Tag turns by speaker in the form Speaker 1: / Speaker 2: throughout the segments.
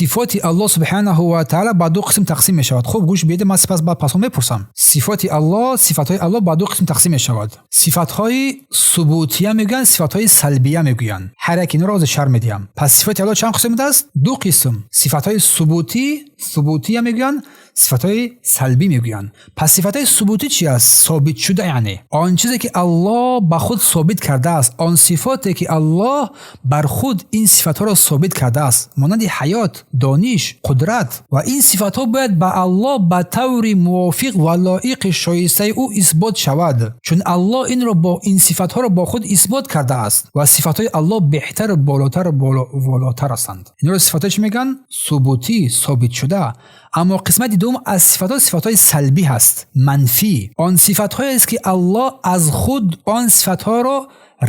Speaker 1: Сифоти Аллоҳ субҳанаҳу ва таала ба ду қисм тақсим мешавад. Хуб гӯш биеда, ман сипас баъд пасо мепурсам. Сифоти Аллоҳ, сифатҳои Аллоҳ ба ду қисм тақсим мешавад. Сифатҳои субутия мегӯянд, сифатҳои салбия мегӯянд. Ҳар як инро ҳозир шарҳ медиҳам. Пас сифати Аллоҳ чанд қисм аст? Ду қисм. Сифатҳои субутӣ, субутия мегӯянд, сифатҳои салбӣ мегӯянд. Пас сифатҳои субутӣ чи аст? Собит шуда, яъне он чизе, ки Аллоҳ ба худ собит кардааст, он сифоте, ки Аллоҳ бар худ ин сифатҳоро собит кардааст, монанди ҳаёт, дониш, қудрат, ва ин сифатҳо бояд ба Аллоҳ ба таври мувофиқ ва лоиқи шоистаи ӯ исбот шавад, чун Аллоҳ инро бо ин сифатҳоро бо худ исбот кардааст ва сифатҳои Аллоҳ беҳтару болотару волотар ҳастанд. Инро сифатҳои чӣ мегӯянд? Субутӣ, собитшуда. Аммо қисмати дуввум аз сифатҳо сифатҳои салбӣ ҳаст, манфӣ. Он сифатҳоест, ки Аллоҳ аз худ он сифатҳоро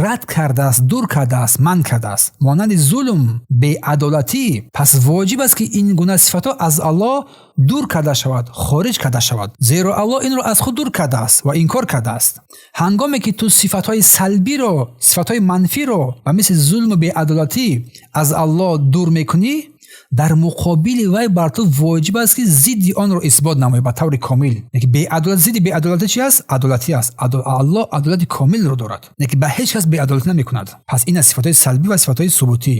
Speaker 1: рад кардааст, дур кардааст, манъ кардааст, монанди зулм, беадолатӣ. Пас воҷиб аст, ки ин гуна сифатҳо аз Аллоҳ дур карда шавад, хориҷ карда шавад, зеро Аллоҳ инро аз худ дур кардааст ва инкор кардааст. Ҳангоме ки ту сифатҳои салбиро, сифатҳои манфиро ба мисли зулму беадолатӣ аз Аллоҳ дур мекунӣ, дар муқобили вай бар ту воҷиб аст, ки зидди онро исбот намоӣ ба таври комил. Ки беадолат, зидди беадолатӣ чи аст? Адолатӣ аст. Аллоҳ адолати комилро дорад, ки ба ҳеҷ кас беадолатӣ намекунад. Пас ин аст сифатҳои салбӣ ва сифатҳои субутӣ.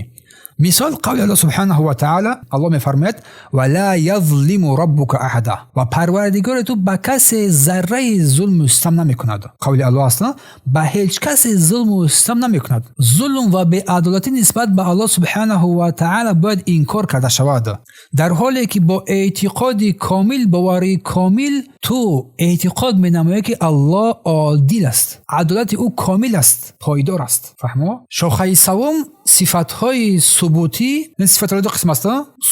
Speaker 1: Мисол, қавли Аллоҳ субҳанаҳу ва таала. Аллоҳ мефармояд: «Ва ла язлиму раббука аҳада», ва Парвардигори ту ба касе зарраи зулму систам намекунад. Қавли Аллоҳ аст, ба ҳеҷ касе зулму систам намекунад. Зулм ва беадолатӣ нисбат ба Аллоҳ субҳанаҳу ва таала бояд инкор карда шавад, дар ҳоле ки бо эътиқоди комил, боварии комил ту эътиқод менамояд, ки Аллоҳ одил аст, адолати ӯ комил аст, пойдор аст. Фаҳмо? Шохаи савум, сифатҳои субутӣ. Сифатҳои ду қисм аст: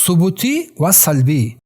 Speaker 1: субутӣ ва салбӣ.